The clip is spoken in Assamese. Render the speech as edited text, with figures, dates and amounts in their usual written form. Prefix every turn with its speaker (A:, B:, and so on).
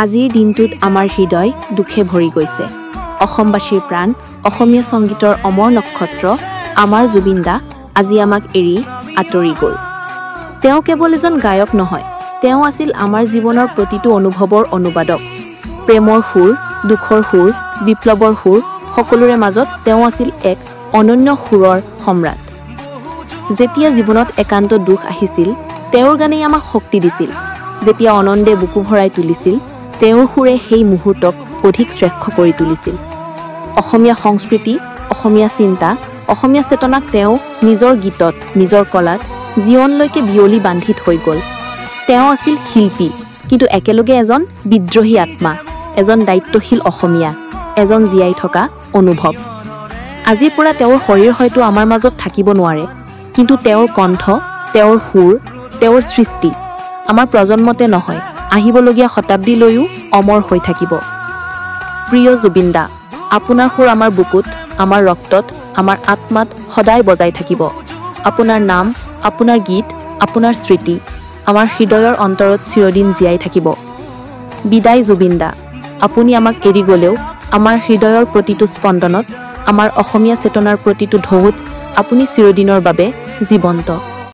A: আজিৰ দিনটোত আমাৰ হৃদয় দুখে ভৰি গৈছে। অসমবাসীৰ প্ৰাণ, অসমীয়া সংগীতৰ অমৰ নক্ষত্ৰ আমাৰ জুবিন দা আজি আমাক এৰি আঁতৰি গ'ল। তেওঁ কেৱল এজন গায়ক নহয়, তেওঁ আছিল আমাৰ জীৱনৰ প্ৰতিটো অনুভৱৰ অনুবাদক। প্ৰেমৰ সুৰ, দুখৰ সুৰ, বিপ্লৱৰ সুৰ, সকলোৰে মাজত তেওঁ আছিল এক অনন্য সুৰৰ সম্ৰাট। যেতিয়া জীৱনত একান্ত দুখ আহিছিল, তেওঁৰ গানেই আমাক শক্তি দিছিল। যেতিয়া আনন্দে বুকু ভৰাই তুলিছিল, তেওঁৰ সুৰে সেই মুহূৰ্তক অধিক শ্ৰেষ্ঠ কৰি তুলিছিল। অসমীয়া সংস্কৃতি, অসমীয়া চিন্তা, অসমীয়া চেতনাক তেওঁ নিজৰ গীতত, নিজৰ কলাত জীৱনলৈকে বিয়লি বান্ধি থৈ গ'ল। তেওঁ আছিল শিল্পী, কিন্তু একেলগে এজন বিদ্ৰোহী আত্মা, এজন দায়িত্বশীল অসমীয়া, এজন জীয়াই থকা অনুভৱ। আজিৰ পৰা তেওঁৰ শৰীৰ হয়তো আমাৰ মাজত থাকিব নোৱাৰে, কিন্তু তেওঁৰ কণ্ঠ, তেওঁৰ সুৰ, তেওঁৰ সৃষ্টি আমাৰ প্ৰজন্মতে নহয়, আহিবলগীয়া শতাব্দীলৈও অমৰ হৈ থাকিব। প্ৰিয় জুবিন দা, আপোনাৰ সুৰ আমাৰ বুকুত, আমাৰ ৰক্তত, আমাৰ আত্মাত সদায় বজাই থাকিব। আপোনাৰ নাম, আপোনাৰ গীত, আপোনাৰ স্মৃতি আমাৰ হৃদয়ৰ অন্তৰত চিৰদিন জীয়াই থাকিব। বিদায় জুবিন দা। আপুনি আমাক এৰি গ'লেও আমাৰ হৃদয়ৰ প্ৰতিটো স্পন্দনত, আমাৰ অসমীয়া চেতনাৰ প্ৰতিটো ঢৌত আপুনি চিৰদিনৰ বাবে জীৱন্ত।